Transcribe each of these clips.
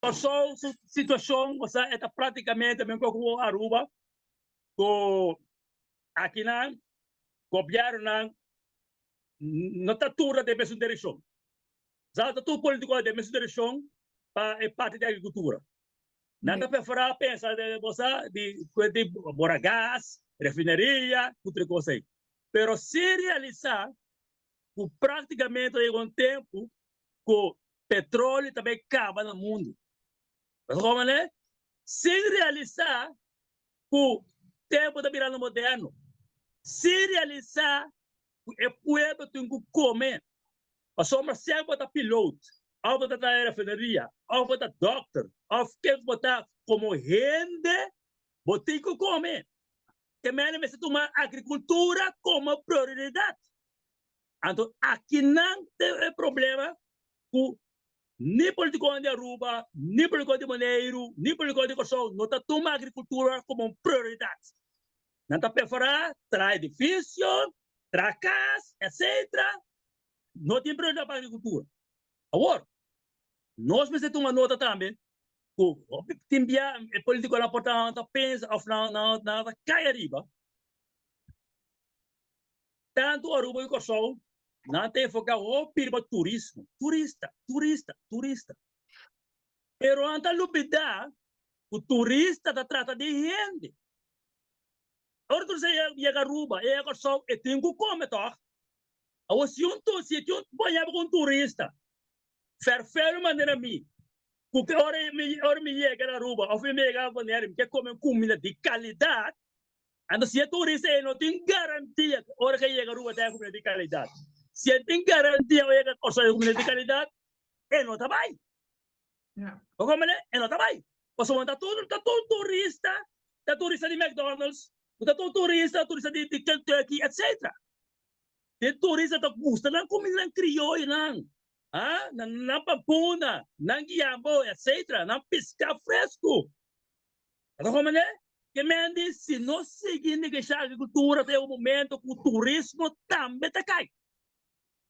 Kòrsou su situashon, osea e ta práktikamente meskos ku Aruba, ku akinan gobièrnunan no ta tur den mesun direkshon. Osea no ta tur polítiko den mesun direkshon pa e parti di agrikultura. Nan ta preferá pensa den cosa di di bora gas, refineria, ku tur e kos ei. Pero sin realisá ku práktikamente ta yega un tempu ku petróleo ta bai kaba na mundu. Bo sa komo ne? Sin realisá ku tempu ta birando moderno, sin realisá ku e pueblo tin ku kome. Pasobra sea bo ta pilot, òf bo ta traha den refineria, òf bo ta dòkter, òf ken ku bo ta, komo hende bo tin ku kome. Te mende mester tuma agrikultura komo prioridat. Anto akinan ta e problema ku ni politikonan di Aruba, ni politikonan di Boneiru, ni politikonan di Kòrsou no ta tuma agrikultura komo un prioridat. Nan ta preferá traha edifisio, traha kas, etsetera. No tin prioridat pa agrikultura. Awor, nos mester tuma nota tambe ku hopi tin bia e politikonan por ta nan ta pensa òf nan nan ta kai ariba. Tantu Aruba i Kòrsou nan ta enfoká hopi riba turismo, turista, turista, turista. Pero nan ta lubidá ku turista ta trata di hende. Ora turista yega Aruba, e yega Kòrsou, e tin ku kome tòg. Awor si un si tin un bañaba ku un turista fèrfèlu manera mi, ku ke ora mi ora mi yega na Aruba òf mi yega Boneiru mi ke kome un kumida di kalidat, Anto si e turista ei no tin garantia ku ora ku e yega Aruba ta haña kumida di kalidat, si e tin garantia ora e yega Kòrsou haña kumida di kalidat, e no ta bai. Bo komprende? E no ta bai. Pasobra ta tur ta tur turista ta turista di McDonald's, no ta tur turista turista di di Kentucky etcetera. E turista ta gusta nan kumindanan krioyonan, ah, nan nan pampuna, nan guiambo etcetera, nan piská fresku. Bo ta komprende? Ke men di si nos sigui negashá agrikultura ta e un momento ku turismo tambe ta kai.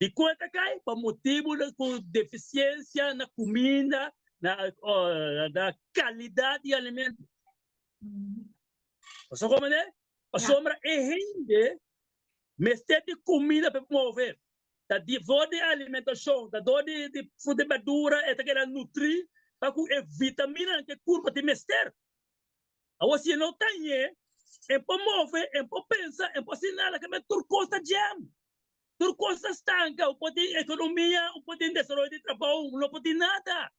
Dikon e ta kai? Pa motibu di ku defisiensia na kuminda, na na kalidat di alimento. Bo sa komprende? Pasobra e hende mester di kuminda pa e move. Ta di for di alimentashon, ta dor di di fruta i berdura e ta keda nutrí pa ku e vitaminanan ku e kurpa tin mester. Awor si e no ta ñe, e por move, e por pensa, e por hasi nada, kende tur kos ta jam, tur kos ta stanka, u por tin ekonomia, u por tin desaroyo di trabou, u no por tin nada.